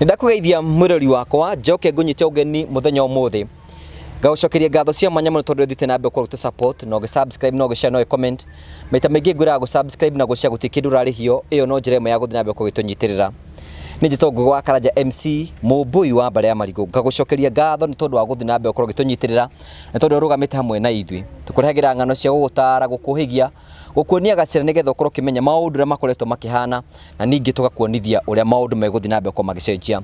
Nĩ ndakũgeithia mwĩrori wakwa, njoke ngũnyite ũgeni mũthenya ũmũthĩ. Ngagũcokeria ngatho cia mwanya mũno tondũ ũthiĩte na mbere gũkorwo ũgĩtũ support na ũgĩ subscribe na ũgĩ share na ũgĩ comment. Maita maingĩ ngwĩraga gũ subscribe na gũ share gũtirĩ kĩndũ ũrarĩhio, ĩyo no njĩra ĩmwe ya gũthiĩ na mbere gũkorwo ũgĩtũnyitĩrĩra. Niĩ njĩtagwo Ngũgĩ wa Karanja MC, mũmbũi wa mbarĩ ya marigũ. Ngagũcokeria ngatho nĩ tondũ wa gũthiĩ na mbere gũkorwo ũgĩtũnyitĩrĩra, nĩ tondũ ũrũgamĩte hamwe na ithuĩ. Tũkũrehagĩra ng'ano cia gũgũtara, gũkũhĩgia, gũkuonia gacĩra nĩgetha ũkorwo ũkĩmenya maũndũ ũrĩa makoretwo makĩhana, na ningĩ tũgakuonithia ũrĩa maũndũ megũthiĩ na mbere gũkorwo magĩcenjia.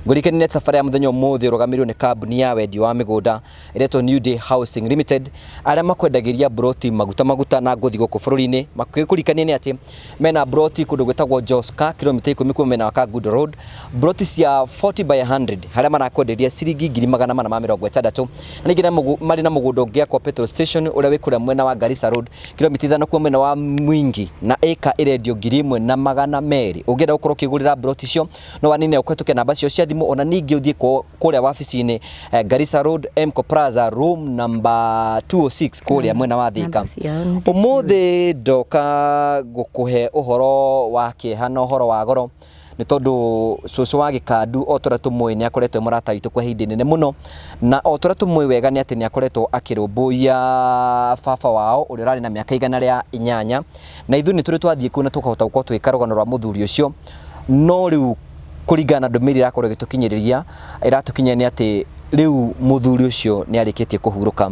Ngũririkanie thabarĩ ya mũthenya ũmũthĩ ũrũgamĩrĩirwo nĩ kambuni ya wendia wa mĩgũnda ĩretwo New Day Housing Limited, arĩa makwendagĩria mburoti maguta maguta na ngũthi gũkũ bũrũri-inĩ. Makĩkũririkania nĩ atĩ mena mburoti kũndũ gwĩtagwo Joska, kilomita 10 kuma mwena wa Kangundo Road, mburoti cia 40 by 100 harĩa marakwenderia ciringi 460,000. Na ningĩ marĩ na mũgũnda ũngĩakwo petrol station ũrĩa wĩ kũrĩa mwena wa Garissa Road, kilomita 5 kuma mwena wa Mwingi, na ĩka ĩrendio 1,200. Ũngĩenda gũkorwo ũkĩgũrĩra mburoti icio no wanine ũkũhetũkia namba cio cia thimũ, ona ningĩ ũthiĩ kũrĩa wabici-inĩ Garissa Road, Mco Plaza, room number 206 kũrĩa mwena wa Thika. Ũmũthĩ ndoka gũkũhe ũhoro wa kĩeha na ũhoro wa goro nĩ tondũ cũcũ wa gĩkandu o ta ũrĩa tũmũĩ nĩ akoretwo e mũrata witũ kwa ihinda inene mũno, na o ta ũrĩa tũmũĩ wega nĩ atĩ nĩ akoretwo akĩrũmbũiya baba wao ũrĩa ũrarĩ na mĩaka 108, na ithuĩ nĩ tũrĩ twathiĩ kũu na tũkahota gũkorwo tũgĩka rũgano rwa mũthuri ũcio. No rĩu kũringana na ndũmĩrĩri ĩrakorwo ĩgĩtũkinyĩrĩria, ĩratũkinyĩria nĩ atĩ rĩu mũthuri ũcio nĩ arĩkĩtie kũhurũka.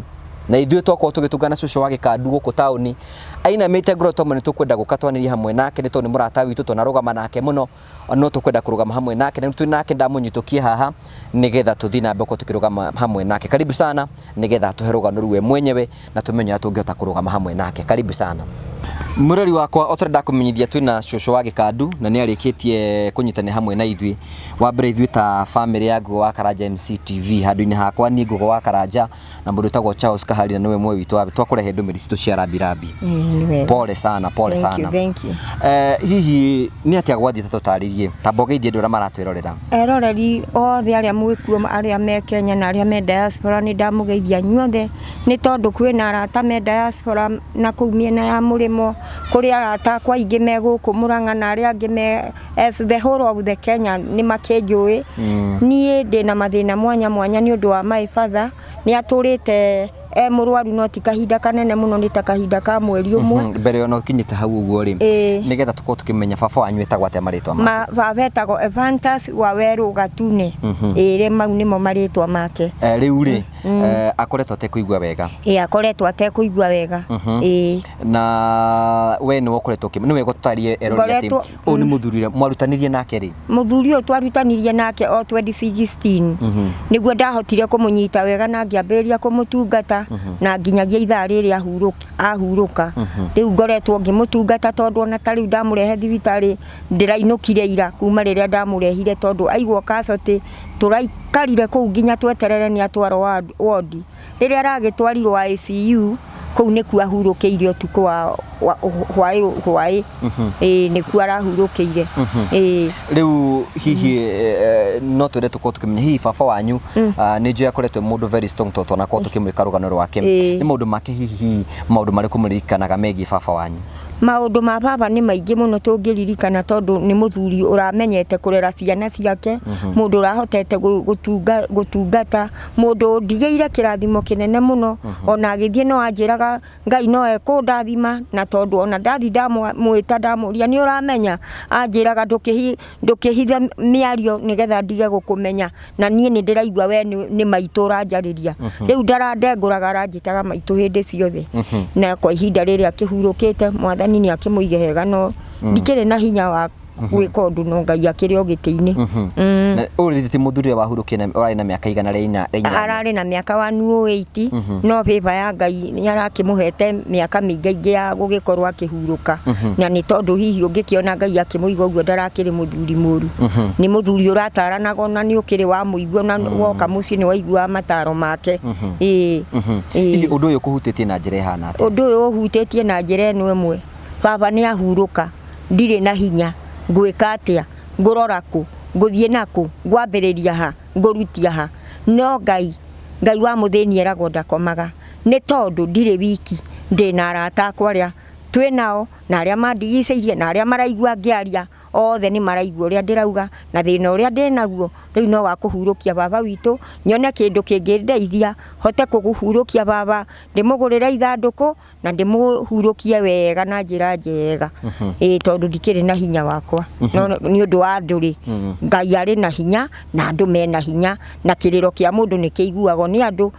Na ithuĩ twakorwo tũgĩtũngana cũcũ wa gĩkandu gũkũ taũni, ainamĩte ngoro twamwe nĩ tũkwenda gũka twanĩrie hamwe nake nĩ tondũ nĩ mũrata witũ twanarũgama nake mũno, no tũkwenda kũrũgama hamwe nake na twĩ nake ndamũnyitũkie haha nĩgetha tũthiĩ na mbere gũkorwo tũkĩrũgama hamwe nake. Karibu sana nĩgetha atũhe rũgano rũu we mwenyewe na tũmenye ũrĩa tũngĩhota kũrũgama hamwe nake. Karibu sana. Mũrori wakwa, o ta ũrĩa ndakũmenyithia twĩna cũcũ wa gĩkandu na nĩ arĩkĩtie kũnyitanĩra hamwe na ithuĩ. Wa mbere ithuĩ ta bamĩrĩ ya Ngũgĩ wa Karanja MC TV, handũ-inĩ hakwa niĩ Ngũgĩ wa Karanja na mũndũ wĩtagwo Charles Kahari na nĩwe mwe witũ wa twakũrehe ndũmĩrĩri citũ cia rambi rambi. Nĩ wega. Pole sana, pole Thank you, sana. thank you. Hihi nĩ atĩa gwathiĩte tũtarĩrie, tamba ũgeithie andũ arĩa maratwĩrorera. Eroreri othe arĩa mwĩkuo arĩa me Kenya na arĩa me diaspora nĩ ndamũgeithia inyuothe nĩ tondũ kwĩna arata me diaspora na kũu mĩena ya mũrĩmo, kũrĩ arata akwa aingĩ me gũkũ Mũrang'a na arĩa angĩ me as the whole of the Kenya nĩ makĩnjũĩ. Niĩ ndĩna mathĩna mwanya mwanya nĩ ũndũ wa my father, nĩ atũrĩte e mũrwaru no ti kahinda kanene mũno nĩ ta kahinda ka mweri ũmwe. Mbere ona ũkinyĩte hau ũguo rĩ, Ĩĩ. nĩgetha tũkorwo tũkĩmenya baba wanyu etagwo atĩa marĩtwa make? Baba etagwo Evantus Wawerũ Gatune. Ĩĩ rĩ mau nĩmo marĩtwa make. Rĩu rĩ, akoretwo atekũigua wega? Ĩĩ akoretwo atekũigua wega. Ĩĩ. Na we nĩwe ũkoretwo ũkĩ, nĩwe gũtarie erori atĩ Ngoretwo ũyũ nĩ mũthuri ũrĩa mwarutanirie nake rĩ? Mũthuri ũyũ twarutanirie nake o 2016 nĩguo ndahotire kũmũnyita wega na ngĩambĩrĩria kũmũtungata na nginyagia ithaa rĩrĩ ahurũka. Rĩu ngoretwo ngĩmũtungata tondũ ona ta rĩu ndamũrehe thibitarĩ ndĩrainũkire ira kuma rĩrĩa ndamũrehire tondũ aigwo casualty tũraikarire kũu nginya tweterere nĩ atwarwo wodi. Rĩrĩa aragĩtwarirwo ICU kũu nĩkuo ahurũkĩire ũtukũ wa hwaĩ hwaĩ ĩĩ nĩkuo arahurũkĩire ĩĩ. Rĩu hihi no twende tũkorwo tũkĩmenya hihi baba wanyu nĩ njũĩ akoretwo e mũndũ very strong tondũ twanakorwo tũkĩmwĩka rũgano rwake. Nĩ maũndũ make hihi maũndũ marĩkũ mũririkanaga megiĩ baba wanyu? Maũndũ ma baba nĩ maingĩ mũno tũngĩririkana tondũ nĩ mũthuri ũramenyete kũrera ciana ciake, mũndũ ũrahotete gũtungata, mũndũ ũndigĩire kĩrathimo kĩnene mũno, ona agĩthiĩ no anjĩraga Ngai no ekũndathima, na tondũ ona ndathiĩ ndamwĩta ndamũria nĩ ũramenya, anjĩraga ndũkĩhithe mĩario nĩgetha ndige gũkũmenya, na niĩ nĩ ndĩraigua we nĩ maitũ ũranjarĩria. Rĩu ndarandengũraga aranjĩtaga maitũ hĩndĩ ciothe. Na kwa ihinda rĩrĩ akĩhurũkĩte, mwathani nĩ akĩmũige hega no ndikĩrĩ na hinya wa gwĩka ũndũ no Ngai akĩrĩ o gĩtĩ-inĩ. Na ũyũ rĩrĩ ti mũthuri ũrĩa wahurũkire na ũrarĩ na mĩaka 108? Ararĩ na mĩaka 108 no favor ya Ngai nĩ arakĩmũhete mĩaka mĩingaingĩ ya gũgĩkorwo akĩhurũka. Na nĩ tondũ hihi ũngĩkĩona Ngai akĩmũiga ũguo ndarakĩrĩ mũthuri mũru. Nĩ mũthuri ũrataranaga ona nĩ ũkĩrĩ wamũigua ona woka mũciĩ nĩ waiguaga mataro make. Ĩĩ. Hihi ũndũ ũyũ ũkũhutĩtie na njĩra ĩhana atĩa? Ũndũ ũyũ ũhutĩtie na njĩra ĩno ĩmwe, baba nĩ ahurũka, ndirĩ na hinya, ngwĩka atĩa, ngũrora kũ, ngũthiĩ nakũ, ngwambĩrĩria ha, ngũrutia ha? No Ngai, Ngai wa mũthĩni eragwo ndakomaga, nĩ tondũ ndirĩ wiki, ndĩna arata akwa arĩa twĩ nao, na arĩa mandigicĩirie, na arĩa maraigua ngĩaria. Othe nĩ maraigua ũrĩa ndĩrauga na thĩna ũrĩa ndĩnaguo rĩu no wa kũhurũkia baba witũ, nyone kĩndũ kĩngĩndeithia hote kũhurũkia baba, ndĩmũgũrĩre ithandũkũ na ndĩmũhurũkie wega na njĩra njega. Ĩĩ, tondũ ndikĩrĩ na hinya wakwa, no nĩ ũndũ wa andũ rĩ, Ngai arĩ na hinya na andũ mena hinya, na kĩrĩro kĩa mũndũ nĩ kĩiguagwo nĩ andũ.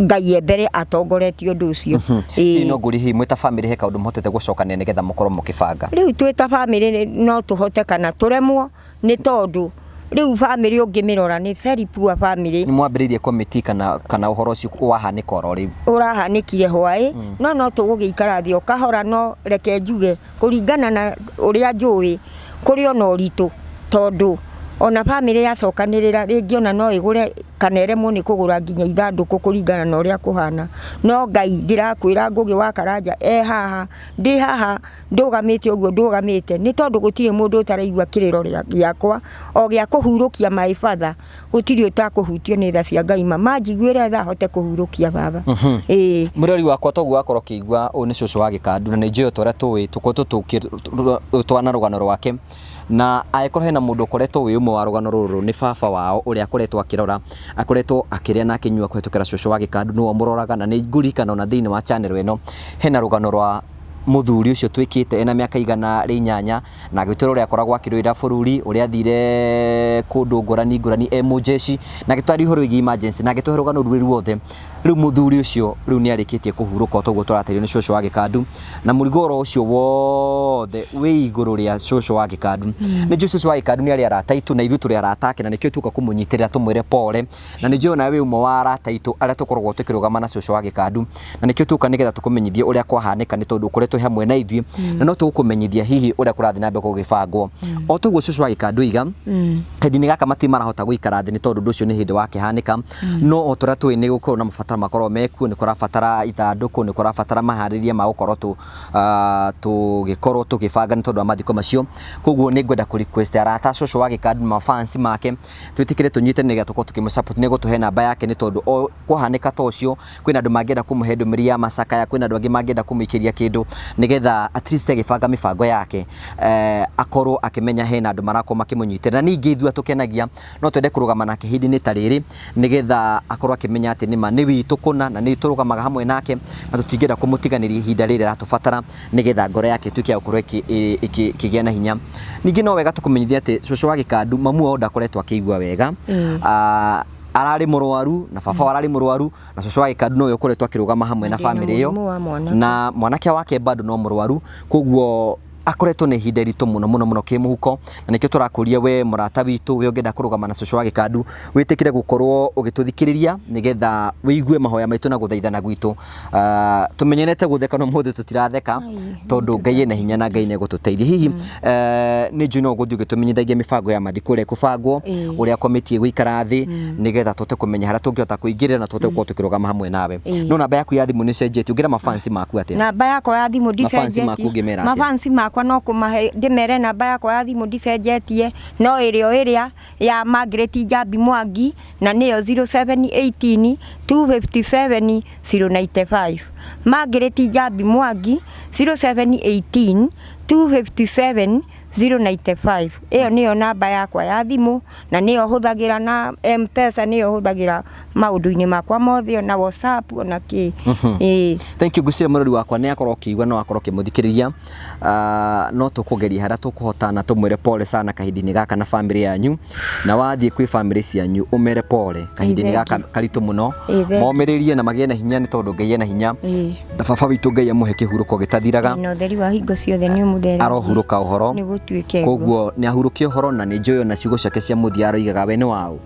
Ngai e mbere atongoretie ũndũ ũcio. Hihi no ngũrie, hihi mwĩ ta bamĩrĩ he kaũndũ mũhotete gũcokanĩrĩra nĩgetha mũkorwo mũkĩbanga? Rĩu twĩ ta bamĩrĩ no tũhote kana tũremwo, nĩ tondũ rĩu bamĩrĩ ũngĩmĩrora nĩ very poor family. Nĩ mwambĩrĩirie komiti kana ũhoro ũcio wahanĩka oro rĩu? Ũrahanĩkire hwaĩ, no tũgũgĩikara thĩ o kahora. No reke njuge, kũringana na ũrĩa njũĩ, kũrĩ ona ũritũ, tondũ ona bamĩrĩ yacokanĩrĩra rĩngĩ ona no ĩgũre kana ĩremwo nĩ kũgũra nginya ithandũkũ kũringana na ũrĩa kũhana. No Ngai, ndĩrakwĩra, Ngũgĩ wa Karanja e haha, ndĩ haha ndũgamĩte ũguo ndũgamĩte nĩ tondũ gũtirĩ mũndũ ũtaraigua kĩrĩro gĩakwa o gĩa kũhurũkia my father. Gũtirĩ ũtakũhutio nĩ tha cia Ngai, ma manjiguĩre tha hote kũhurũkia baba. Ĩĩ. Mũrori wakwa, toguo wakorwo ũkĩigua, ũyũ nĩ cũcũ wa Gĩkandu, na nĩ njũĩ o ta ũrĩa tũĩ tũkoretwo twana rũgano rwake, na angĩkorwo hena mũndũ ũkoretwo wĩ ũmwe wa rũgano rũrũ nĩ baba wao, ũrĩa akoretwo akĩrora, akoretwo akĩrĩa na akĩnyua kũhetũkĩra cũcũ wa Gĩkandu, nĩwe ũmũroraga. Na nĩ ngũririkana ona thĩinĩ wa channel ĩno hena rũgano rwa mũthuri ũcio twĩkĩte ena mĩaka 108, na agĩtwĩra ũrĩa akoragwo akĩrũĩra bũrũri, ũrĩa athire kũndũ ngũrani ngũrani e mũjeshi, na agĩtwarĩria ũhoro wĩgiĩ emergency, na agĩtũhe rũgano rũrĩ ruothe. Rĩu mũthuri ũcio rĩu nĩ arĩkĩtie kũhurũka, o toguo tũrateithio nĩ cũcũ wa Gĩkandu, na mũrigo oro ũcio wothe wĩ igũrũ rĩa cũcũ wa Gĩkandu. Nĩ njũĩ cũcũ wa Gĩkandu nĩ arĩ arata aitũ, na ithuĩ tũrĩ arata ake, na nĩkĩo tuoka kũmũnyitĩrĩra tũmwĩre pole. Na nĩ njũĩ onawe wĩ ũmwe wa arata aitũ arĩa tũkoragwo tũkĩrũgama na cũcũ wa Gĩkandu, na nĩkĩo tuoka nĩgetha tũkũmenyithie ũrĩa kwahanĩka, nĩ tondũ ũkoretwo hamwe na ithuĩ, na no tũgũkũmenyithia hihi ũrĩa kũrathiĩ na mbere gũgĩbangwo. O toguo cũcũ wa Gĩkandu oiga, kahinda-inĩ gaka matirĩ marahota gũikara thĩ, nĩ tondũ ũndũ ũcio nĩ hĩndĩ wakĩhanĩka. No o torĩa tũĩ, nĩ gũkoragwo na mabataro makoragwo mekuo, nĩ kũrabatara ithandũkũ, nĩ kũrabatara maharĩria ma gũkorwo tũgĩkorwo tũgĩbanga nĩ tondũ wa mathiko macio. Koguo nĩ ngwenda kũ request arata a cũcũ wa Gĩkandu na mafans make twĩtĩkĩre tũnyite nĩgetha tũkorwo tũkĩmũ support. Nĩ gũtũhe namba yake, nĩ tondũ o kwahanĩka ta ũcio kwĩna andũ mangĩenda kũmũhe ndũmĩrĩri ya macakaya, kwĩna andũ angĩ mangĩenda kũmũikĩria kĩndũ nĩgetha at least agĩbanga mĩbango yake, akorwo akĩmenya hena andũ marakorwo makĩmũnyitĩrĩra. Na ningĩ ithuĩ atũkenagia no twende kũrũgama nake ihinda-inĩ ta rĩrĩ, nĩgetha akorwo akĩmenya atĩ nĩma nĩ witũ kũna, na nĩ tũrũgamaga hamwe nake, na tũtingĩenda kũmũtiganĩria ihinda rĩrĩ aratũbatara, nĩgetha ngoro yake ĩtuĩke ya gũkorwo ĩkĩgĩa na hinya. Ningĩ no wega tũkũmenyithia atĩ cũcũ wa Gĩkandu, mamu wao ndakoretwo akĩigua wega. Ararĩ mũrwaru, na baba wao ararĩ mũrwaru, na cũcũ wa Gĩkandu nowe ũkoretwo akĩrũgama hamwe na Na ndĩna bamĩrĩ ĩyo. Mũrimũ wa mwanake. Na mwanake wake bado no mũrwaru, koguo akoretwo na ihinda iritũ mũno mũno mũno kĩmũhuko. Na nĩkĩo tũrakũria we mũrata witũ, we ũngĩenda kũrũgama na cũcũ wa Gĩkandu, wĩtĩkĩre gũkorwo ũgĩtũthikĩrĩria nĩgetha wĩigue mahoya maitũ na gũthaithana gwitũ. Tũmenyerete gũtheka, no mũthĩ tũtiratheka, tondũ Ngai ena hinya na Ngai nĩ egũtũteithia. Hihi nĩ njũĩ no ũgũthiĩ ũgĩtũmenyithagia mĩbango ya mathiko ũrĩa ĩkũbangwo, ũrĩa komiti ĩgũikara thĩ, nĩgetha tũhote kũmenya harĩa tũngĩhota kũingĩrĩra na tũhote gũkorwo tũkĩrũgama hamwe nawe. No namba yaku ya thimũ nĩ ĩcenjetie, ũngĩra mafansi maku atĩa? Namba yakwa ya thimũ Mafansi maku ndicenjetie. ũngĩmera atĩa? Mafansi makwa no kũmahe ndĩmere namba yakwa ya thimũ ndicenjetie, no ĩrĩa o ĩrĩa ya Margaret Njambi Mwangi, na nĩyo 0718 257 095. Margaret Njambi Mwangi, 0718 257 095. Ĩyo nĩyo namba yakwa ya thimũ, na nĩyo hũthagĩra na M-Pesa, nĩyo hũthagĩra maũndũ-inĩ makwa mothe, ona WhatsApp, ona kĩ. Ĩĩ. Thank you. Ngwĩciria mũrori wakwa nĩ akorwo ũkĩigua, no akorwo ũkĩmũthikĩrĩria. No tũkũgeria harĩa tũkũhota na tũmwĩre pole sana kahinda-inĩ gaka na famĩlĩ yanyu, na wathiĩ kwĩ famĩlĩ cianyu ũmere pole kahinda-inĩ gaka karitũ mũno. Ĩĩ, thank you. Momĩrĩrie na magĩe na hinya, nĩ tondũ Ngai ena hinya. Na baba witũ Ngai amũhe kĩhurũko gĩtathiraga. Na ũtheri wa hingo ciothe nĩ ũmũthereragie. Arohurũka ũhoro. Nĩ gũtuĩke ũguo. Koguo nĩ ahurũke ũhoro, na nĩ njũĩ ona ciugo ciake cia mũthia aroigaga we nĩ waũ.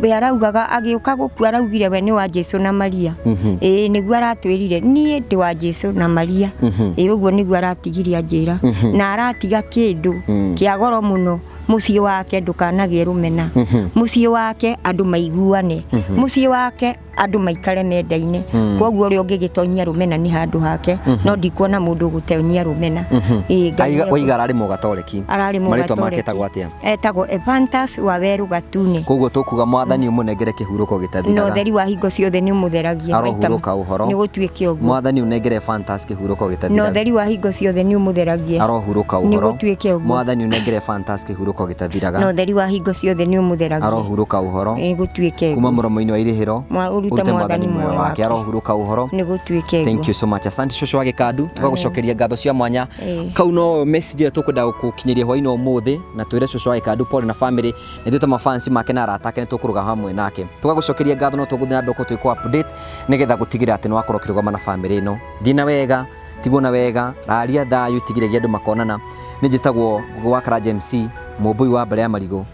We araugaga agĩũka gũkua araugire we nĩ wa Jesu na Maria. Ĩĩ, nĩguo aratwĩrire, niĩ ndĩ wa Jesu na Maria. Ĩĩ, ũguo nĩguo aratigirie anjĩra, na aratiga kĩndũ kĩa goro mũno. Mũciĩ wake ndũkanagĩe rũmena, mũciĩ wake andũ maiguane, mũciĩ wake andũ maikare mendaine. Koguo ũrĩa ũngĩgĩtonyia rũmena nĩ handũ hake, no ndikuona mũndũ ũgũtonyia rũmena. Ĩĩ, Ngai Waiga ararĩ mũgatoreki? Ararĩ Marĩtwa make Mũgatoreki. Etagwo atĩa? Etagwo Evantas Waweru Gatune. Koguo tũkuga Mwathani ũmũnengere kĩhurũko Na gĩtathiraga. Ũtheri wa hingo ciothe nĩ ũmũtheragie. Arohurũka ũhoro. Nĩ gũtuĩke ũguo. Mwathani ũnengere Fantas kĩhurũko Na gĩtathiraga. Ũtheri wa hingo ciothe nĩ ũmũtheragie. Arohurũka Nĩ ũhoro. gũtuĩke ũguo. Mwathani ũnengere Fantas kĩhurũko Na gĩtathiraga. Ũtheri wa hingo ciothe nĩ ũmũtheragie. Arohurũka ũhoro. Nĩ gũtuĩke Kuma ũguo. mũromo-inĩ wa irĩhĩro. Ũrute Mwathani muoyo wake. Arohurũka ũhoro. Nĩ gũtuĩke Thank ũguo. you so much. Asante, cũcũ wa gĩkandu. Tũgagũcokeria ngatho cia mwanya. Kau no message ĩrĩa tũkwenda gũkũkinyĩria hwainĩ ũmũthĩ, na twĩre cũcũ wa gĩkandu pole na family. Nĩ twĩta mafansi make na arata ake nĩ tũkũrũga hamwe nake. Tũgagũcokeria ngatho, no tũgũthiĩ na mbere gũkorwo twĩ update nĩgetha gũtigĩrĩra atĩ nĩ wakorwo ũkĩrũgama na family ĩno. Thiĩ na wega, tigwo na wega, raria thayũ, tigĩrĩria andũ makonana. Nĩ njĩtagwo Ngũgĩ wa Karanja MC, mũmbũi wa mbere ya marigũ.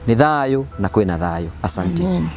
Nĩ thayũ na kwĩna thayũ. Asante. Amen.